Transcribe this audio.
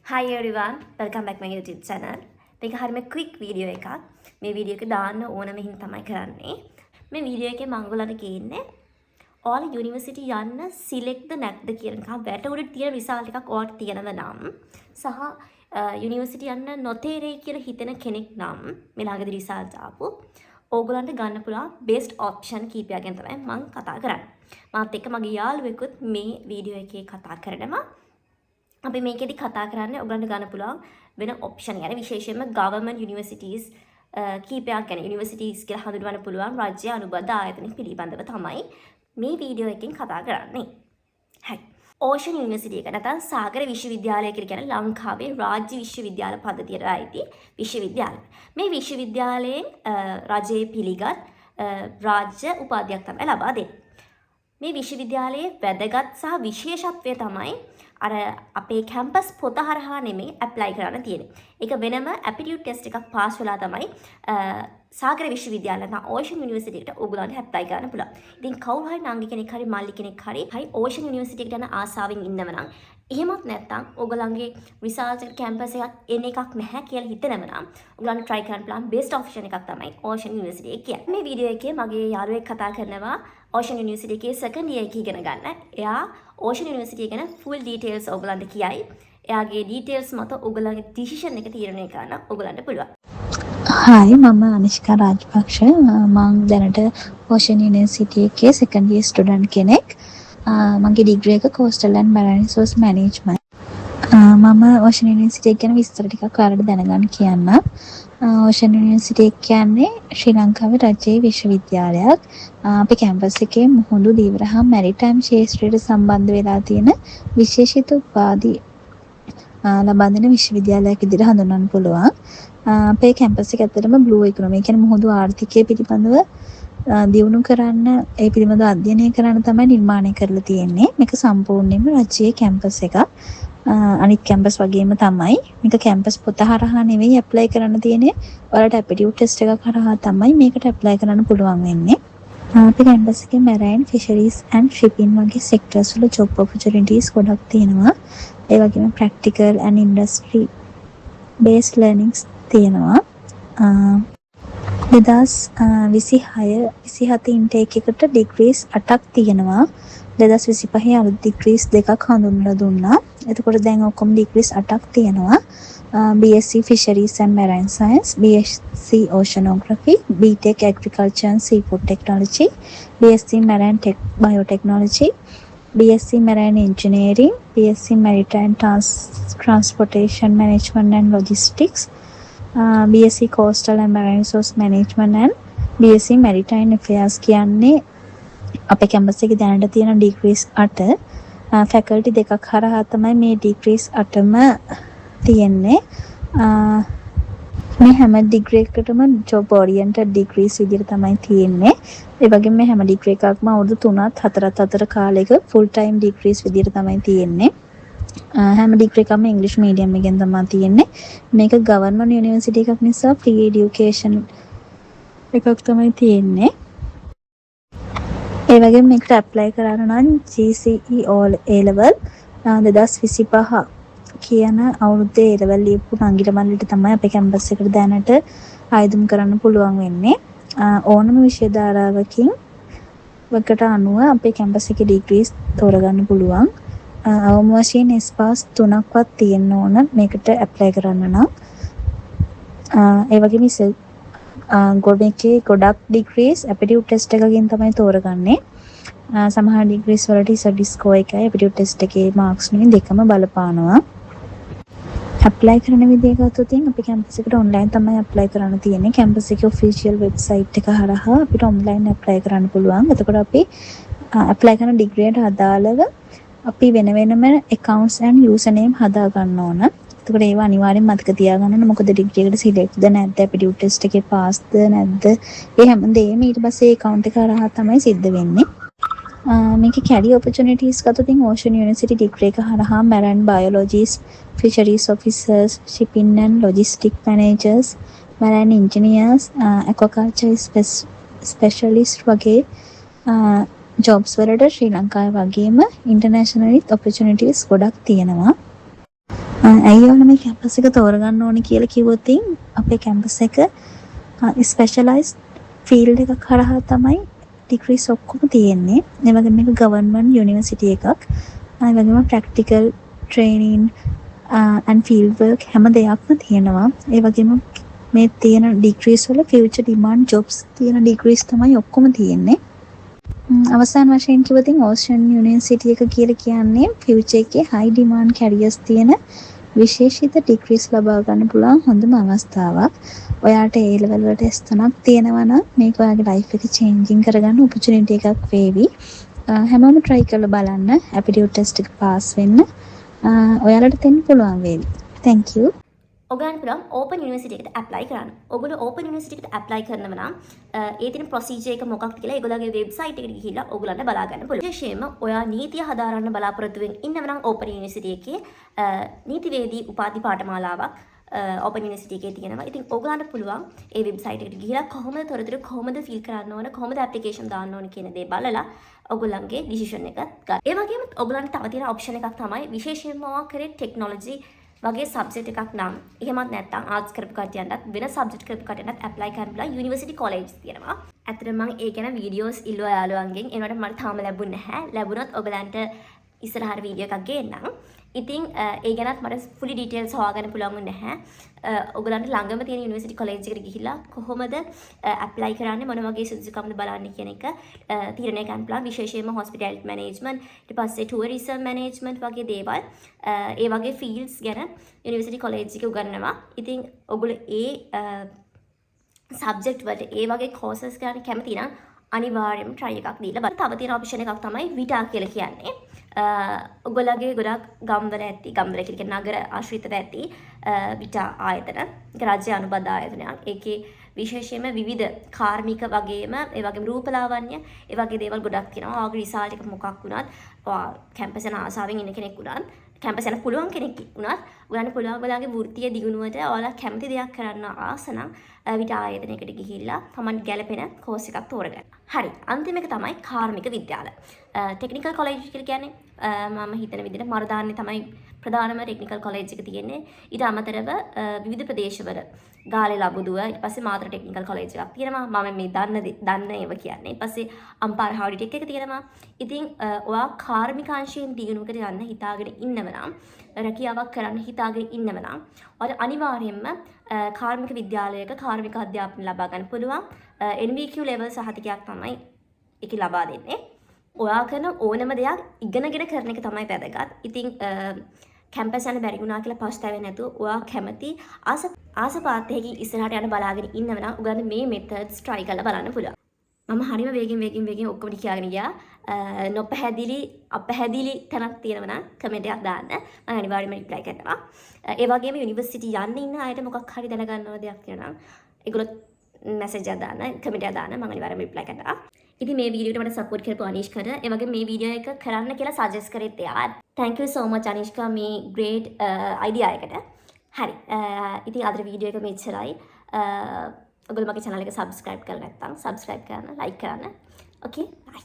Hi everyone, welcome back my YouTube channel. මේක හරිම quick video එකක්. මේ වීඩියෝ එක දාන්න ඕනම හින්දා තමයි කරන්නේ. මේ වීඩියෝ එකේ මං ඔයගොල්ලන්ට කියන්නේ ඔයාලා යුනිවර්සිටි යන්න සිලෙක්ට්ද නැද්ද කියන එක වැට උඩ තියෙන රිසල්ට් එකක් ඔයාලට තියෙනව නම් සහ යුනිවර්සිටි යන්න නොතේරෙයි කියලා හිතෙන කෙනෙක් නම්, මේ ළඟදී රිසල්ට් ආපු ඕගොල්ලන්ට ගන්න පුළුවන් බෙස්ට් ඔප්ෂන් කීපයක් ගැන තමයි මං කතා කරන්නේ. මාත් එක්ක මගේ යාළුවෙකුත් මේ වීඩියෝ එකේ කතා කරනවා. අපි මේකෙදි කතා කරන්නේ ඔයගලන්ට ගන්න පුළුවන් වෙන ඔප්ෂන් ගැන, විශේෂයෙන්ම ගවර්න්මන්ට් යුනිවර්සිටීස් කීපයක් ගැන, යුනිවර්සිටීස් කියලා හඳුන්වන්න පුළුවන් රාජ්‍ය අනුබද්ධ ආයතන පිළිබඳව තමයි මේ වීඩියෝ එකෙන් කතා කරන්නේ. හරි. ඕෂන් යුනිවර්සිටි එක නැත්නම් සාගර විශ්වවිද්‍යාලය කියලා කියන්නේ ලංකාවේ රාජ්‍ය විශ්වවිද්‍යාල පද්ධතියට අයිති විශ්වවිද්‍යාලය. මේ විශ්වවිද්‍යාලයෙන් රජයේ පිළිගත් රාජ්‍ය උපාධියක් තමයි ලබා දෙන්නේ. මේ විශ්වවිද්‍යාලයේ වැදගත් සහ විශේෂත්වය තමයි අර අපේ කැම්පස් පොත හරහා නෙමෙයි ඇප්ලයි කරන්න තියෙන්නේ. ඒක වෙනම ඇප්ටිටියුඩ් ටෙස්ට් එකක් පාස් වෙලා තමයි සාගර විශ්වවිද්‍යාලය නැත්නම් ඕෂන් යුනිවර්සිටි එකට ඕගොල්ලන්ට ඇප්ලයි කරන්න පුළුවන්. ඉතින් කවුරු හරි නංගි කෙනෙක් හරි මල්ලි කෙනෙක් හරි හරි ඕෂන් යුනිවර්සිටි එකට යන ආසාවෙන් ඉන්නව නම්, එහෙමත් නැත්නම් ඕගොල්ලන්ගේ රිසල්ට් එක කැම්පස් එකක් එන එකක් නැහැ කියලා හිතනව නම්, ඔයගොල්ලන්ට try කරන්න පුළුවන් බෙස්ට් ඔප්ෂන් එකක් තමයි ඕෂන් යුනිවර්සිටි එක කියන්නේ. මේ වීඩියෝ එකේ මගේ යාළුවෙක් කතා කරනවා ඕෂන් යුනිවර්සිටි එකේ සෙකන්ඩ් ඉයර් එක ඉගෙන ගන්න. එයා ඕෂන් යුනිවර්සිටි ගැන ෆුල් ඩීටේල්ස් ඔයගොල්ලන්ට කියයි. එයාගේ ඩීටේල්ස් මත ඔයගොල්ලන්ගේ ඩිසිෂන් එක තීරණය කරන්න ඔයගොල්ලන්ට පුළුවන්. හායි, මම අනිෂ්කා රාජපක්ෂ. මං දැනට ඕෂන් යුනිවර්සිටි එකේ සෙකන්ඩ් ඉයර් ස්ටුඩන්ට් කෙනෙක්. මගේ ඩිග්‍රී එක කෝස්ටල් ඇන්ඩ් මැරයින් රිසෝස් මැනේජ්මන්ට්. මම ඕෂන් යුනිවර්සිටි එක ගැන විස්තර ටිකක් ඔයාලට දැනගන්න කියන්නම්. ඕෂන් යුනිවර්සිටි එක කියන්නේ ශ්‍රී ලංකාවේ රජයේ විශ්වවිද්‍යාලයක්. අපේ කැම්පස් එකේ මුහුදු, දීවර හා මැරිටයිම් ක්ෂේත්‍රයට සම්බන්ධ වෙලා තියෙන විශේෂිත උපාධි ලබා දෙන විශ්වවිද්‍යාලයක් විදිහට හඳුන්වන්න පුළුවන්. අපේ කැම්පස් එක ඇත්තටම බ්ලූ ඉකොනොමි, ඒ කියන්නේ මුහුදු ආර්ථිකය පිළිබඳව දියුණු කරන්න, ඒ පිළිබඳව අධ්‍යයනය කරන්න තමයි නිර්මාණය කරලා තියෙන්නේ. මේක සම්පූර්ණයෙන්ම රජයේ කැම්පස් එකක්. අනිත් කැම්පස් වගේම තමයි. මේක කැම්පස් පොත හරහා නෙවෙයි ඇප්ලයි කරන්න තියෙන්නේ. ඔයාලට ඇප්ටිටියුඩ් ටෙස්ට් එකක් හරහා තමයි මේකට ඇප්ලයි කරන්න පුළුවන් වෙන්නේ. අපේ කැම්පස් එකේ මැරයින්, ෆිෂරීස් ඇන්ඩ් ශිපින් වගේ සෙක්ටර්ස් වල ජොබ් ඔපචුනිටීස් ගොඩක් තියෙනවා. ඒ වගේම ප්‍රැක්ටිකල් ඇන්ඩ් ඉන්ඩස්ට්‍රි බේස්ඩ් ලර්නින්ග්ස් තියෙනවා. 2026 27 ඉන්ටේක් එකට ඩිග්‍රීස් 8ක් තියෙනවා. 2025 අලුත් ඩිග්‍රීස් දෙකක් හඳුන්වලා දුන්නා. එතකොට දැන් ඔක්කොම ඩිග්‍රීස් 8ක් තියෙනවා. BSc Fisheries and Marine Science, BSc Oceanography, BTech Agriculture and Seafood Technology, BSc Marine Tech Biotechnology, BSc Marine Engineering, BSc Maritime Transportation Management and Logistics, BSc Coastal and Marine Resource Management and BSc Maritime Affairs කියන්නේ අපේ campus එකේ දැනට තියෙන degrees 8. Faculty දෙකක් හරහා තමයි මේ degrees 8ම තියෙන්නේ. මේ හැම ඩිග්‍රී එකකටම ජොබ් ඔරියන්ටඩ් ඩිග්‍රීස් විදිහට තමයි තියෙන්නේ. ඒ වගේම මේ හැම ඩිග්‍රී එකක්ම අවුරුදු 3ත් 4ත් අතර කාලයක ෆුල් ටයිම් ඩිග්‍රීස් විදිහට තමයි තියෙන්නේ. හැම ඩිග්‍රී එකක්ම ඉංග්‍රීසි මීඩියම් එකෙන් තමයි තියෙන්නේ. මේක ගවර්න්මන්ට් යුනිවර්සිටි එකක් නිසා ෆ්‍රී එඩියුකේෂන් එකක් තමයි තියෙන්නේ. ඒ වගේම මේකට ඇප්ලයි කරන්න නම් GCE A level 2025 කියන අවුරුද්දේ A level ලියපු නංගිට මල්ලිට තමයි අපේ කැම්පස් එකට දැනට අයදුම් කරන්න පුළුවන් වෙන්නේ. ඕනම විෂය ධාරාවකින් වකට අනුව අපේ කැම්පස් එකේ ඩිග්‍රීස් තෝරගන්න පුළුවන්. අවම වශයෙන් S pass තුනක්වත් තියෙන්න ඕන මේකට ඇප්ලයි කරන්න නම්. ඒ වගේම මේකේ ගොඩක් ඩිග්‍රීස් ඇප්ටිටියුඩ් ටෙස්ට් එකකින් තමයි තෝරගන්නේ. සමහර ඩිග්‍රීස් වලට ඉසඩ් ස්කෝර් එකයි ඇප්ටිටියුඩ් ටෙස්ට් එකේ මාක්ස් නුයි දෙකම බලපානවා. ඇප්ලයි කරන විදිය ගත්තොත් ඉතින් අපි කැම්පස් එකට ඔන්ලයින් තමයි ඇප්ලයි කරන්න තියෙන්නේ. කැම්පස් එකේ ඔෆිෂියල් වෙබ්සයිට් එක හරහා අපිට ඔන්ලයින් ඇප්ලයි කරන්න පුළුවන්. එතකොට අපි ඇප්ලයි කරන ඩිග්‍රියට අදාළව අපි වෙන වෙනම ඇකවුන්ට්ස් ඇන්ඩ් යූසර් නේම් හදා ගන්න ඕන. එතකොට ඒවා අනිවාර්යෙන් මතක තියාගන්න ඕන. මොකද ඩිග්‍රී එකට සිලෙක්ට්ද නැද්ද, ඇප්ටිටියුඩ් ටෙස්ට් එකේ පාස්ද නැද්ද, ඒ හැම දෙයක්ම ඊට පස්සේ ඒ ඇකවුන්ට් එක හරහා තමයි සිද්ධ වෙන්නේ. මේකේ කැරියර් ඔපචුනිටීස් ගත්තොත් ඉතින් ඕෂන් යුනිවර්සිටි ඩිග්‍රී එක හරහා marine biologists, fisheries officers, shipping and logistic managers, marine engineers, aquaculture specialist වගේ ජොබ්ස් වලට ශ්‍රී ලංකාවේ වගේම ඉන්ටර්නැෂනලිත් ඔපචුනිටීස් ගොඩක් තියෙනවා. ඇයි ඔයාලා මේ කැම්පස් එක තෝරගන්න ඕනේ කියලා කිව්වොත්, අපේ කැම්පස් එක ස්පෙෂලයිස්ඩ් ෆීල්ඩ් එකක් හරහා තමයි ඩිග්‍රීස් ඔක්කොම තියෙන්නේ. ඒ වගේම මේක ගවර්න්මන්ට් යුනිවර්සිටි එකක්. ඒ වගේම practical training and field work හැම දෙයක්ම තියෙනවා. ඒ වගේම මේ තියෙන ඩිග්‍රීස් වල ෆියුචර් ඩිමාන්ඩ් ජොබ්ස් තියෙන ඩිග්‍රීස් තමයි ඔක්කොම තියෙන්නේ. අවසාන වශයෙන් කිව්වොත්, ඕෂන් යුනිවර්සිටි එක කියලා කියන්නේ ෆියුචර් එකේ හයි ඩිමාන්ඩ් කැරියර්ස් තියෙන විශේෂිත ඩිග්‍රීස් ලබා ගන්න පුළුවන් හොඳම අවස්ථාවක්. ඔයාට ඒ ලෙවල් වලට S 3ක් තියෙනවා නම් මේක ඔයාගේ ලයිෆ් එක චේන්ජින් කරගන්න ඔපචුනිටි එකක් වේවි. හැමෝම try කරලා බලන්න, ඇප්ටිටියුඩ් ටෙස්ට් එක පාස් වෙන්න. ඔයාලට දෙන්න පුළුවන් වේවි. Thank you. ඔයගලන්ට පුළුවන් ඕපන් යුනිවර්සිටි එකට ඇප්ලයි කරන්න. ඔයගොල්ලෝ ඕපන් යුනිවර්සිටි එකට ඇප්ලයි කරනවා නම් ඒ තියෙන ප්‍රොසීජර් එක මොකක්ද කියලා ඒගොල්ලන්ගේ වෙබ්සයිට් එකට ගිහිල්ලා ඔයගොල්ලන්ට බලා ගන්න පුළුවන්. විශේෂයෙන්ම ඔයා නීතිය හදාරන්න බලාපොරොත්තු වෙමින් ඉන්නව නම්, ඕපන් යුනිවර්සිටි එකේ නීතිවේදී උපාධි පාඨමාලාවක් ඕපන් යුනිවර්සිටි එකේ තියෙනවා. ඉතින් ඔයගලන්ට පුළුවන් ඒ වෙබ්සයිට් එකට ගිහිලා කොහොමද තොරතුරු කොහොමද ෆිල් කරන්න ඕන, කොහොමද ඇප්ලිකේෂන් දාන්න ඕන කියන දේ බලලා ඔයගොල්ලන්ගේ ඩිසිෂන් එක ගන්න. ඒ වගේම ඔයගලන්ට තව තියෙන ඔප්ෂන් එකක් තමයි, විශේෂයෙන්ම ඔයා කරේ ටෙක්නොලොජි වගේ සබ්ජෙක්ට් එකක් නම්, එහෙමත් නැත්නම් ආර්ට්ස් කරපු කට්ටියන්ටත් වෙන සබ්ජෙක්ට් කරපු කට්ටියන්ටත් ඇප්ලයි කරන්න පුළුවන් යුනිවර්සිටි කොලෙජ් තියෙනවා. ඇත්තටම මං ඒ ගැන වීඩියෝස් ඉල්ලුවා යාළුවන්ගෙන්. ඒ වුණාට මට තාම ලැබුණ නැහැ. ලැබුණොත් ඔයගලන්ට ඉස්සරහට වීඩියෝ එකක් ගේන්නම්. ඉතින් ඒ ගැනත් මට ෆුලි ඩීටේල්ස් හොයාගන්න පුළුවන් වුණේ නැහැ. ඔයගලන්ට ළඟම තියෙන යුනිවර්සිටි කොලෙජ් එකට ගිහිල්ලා කොහොමද ඇප්ලයි කරන්නේ, මොන වගේ සුදුසුකම්ද බලන්නේ කියන එක තීරණය ගන්න පුළුවන්. විශේෂයෙන්ම හොස්පිටැලිටි මැනේජ්මන්ට්, ඊට පස්සේ ටුවරිසම් මැනේජ්මන්ට් වගේ දේවල්, ඒ වගේ ෆීල්ඩ්ස් ගැන යුනිවර්සිටි කොලෙජ් එකේ උගන්වනවා. ඉතින් ඔයගොල්ලෝ ඒ සබ්ජෙක්ට් වලට, ඒ වගේ කෝසස් කරන්න කැමති නම් අනිවාර්යයෙන්ම try එකක් දීලා බලන්න. තව තියෙන ඔප්ෂන් එකක් තමයි විටා කියලා කියන්නේ. ඔයගොල්ලන්ගේ ගොඩක් ගම්වල ඇති, ගම්වල කියලා කියන්නේ නගර ආශ්‍රිතව ඇති විටා ආයතන. ඒක රාජ්‍ය අනුබද්ධ ආයතනයක්. ඒකේ විශේෂයෙන්ම විවිධ කාර්මික වගේම ඒ වගේම රූපලාවන්‍ය ඒ වගේ දේවල් ගොඩක් තියෙනවා. ඔයාගේ රිසල්ට් එක මොකක් වුණත්, ඔයා කැම්පස් යන ආසාවෙන් ඉන්න කෙනෙක් වුණත්, කැම්පස් යන පුළුවන් කෙනෙක් වුණත්, ඔයාලට පුළුවන් ඔයාලගේ වෘත්තීය දියුණුවට ඔයාලා කැමති දෙයක් කරන්න ආස නම් විටා ආයතනයකට ගිහිල්ලා තමන් ගැලපෙන කෝස් එකක් තෝරගන්න. හරි. අන්තිම එක තමයි කාර්මික විද්‍යාල. ටෙක්නිකල් කොලෙජ් කියලා කියන්නේ මම හිතන විදිහට මරදාන්නේ තමයි ප්‍රධානම ටෙක්නිකල් කොලෙජ් එක තියෙන්නේ. ඊට අමතරව විවිධ ප්‍රදේශවල ගාලේ ලබුදුව, ඊට පස්සේ මාතර ටෙක්නිකල් කොලෙජ් එකක් තියෙනවා. මම මේ දන්න ඒවා කියන්නේ. ඊට පස්සේ අම්පාර හවුඩි ටෙක් එක තියෙනවා. ඉතින් ඔයා කාර්මික අංශයෙන් දියුණුවකට යන්න හිතාගෙන ඉන්නව නම්, රැකියාවක් කරන්න හිතාගෙන ඉන්නව නම්, ඔයාලට අනිවාර්යයෙන්ම කාර්මික විද්‍යාලයක කාර්මික අධ්‍යාපන ලබා ගන්න පුළුවන්. NVQ level සහතිකයක් තමයි ඒකේ ලබා දෙන්නේ. ඔයා කරන ඕනම දෙයක් ඉගෙනගෙන කරන එක තමයි වැදගත්. ඉතින් කැම්පස් යන්න බැරි වුණා කියලා පශ්චාත්තාප නැතුව, ඔයා කැමති ආස ආස පාත් එකකින් ඉස්සරහට යන්න බලාගෙන ඉන්නව නම් ඔයාලට මේ මෙතඩ්ස් try කරලා බලන්න පුළුවන්. මම හරිම වේගෙන් වේගෙන් වේගෙන් ඔක්කොම ටික කියාගෙන ගියා. නොපැහැදිලි අපැහැදිලි තැනක් තියෙනවා නම් කමෙන්ට් එකක් දාන්න. මම අනිවාර්යයෙන්ම රිප්ලයි කරනවා. ඒ වගේම යුනිවර්සිටි යන්න ඉන්න අයට මොකක් හරි දැනගන්න ඕන දෙයක් තියෙනවා නම් ඒගොල්ලෝ මැසේජ් එකක් දාන්න, කමෙන්ට් එකක් දාන්න, මම අනිවාර්යයෙන්ම රිප්ලයි කරනවා. ඉතින් මේ වීඩියෝ එකට මට සපෝට් කරපු අනිෂ්කට, ඒ වගේම මේ වීඩියෝ එක කරන්න කියලා සජෙස්ට් කරෙත් එයා. Thank you so much Anishka මේ ග්‍රේට් අයිඩියා එකට. හරි. ඉතින් අද වීඩියෝ එක මෙච්චරයි. ඔයගොල්ලෝ මගේ channel එක subscribe කරලා නැත්නම් subscribe කරන්න, like කරන්න. Okay, bye.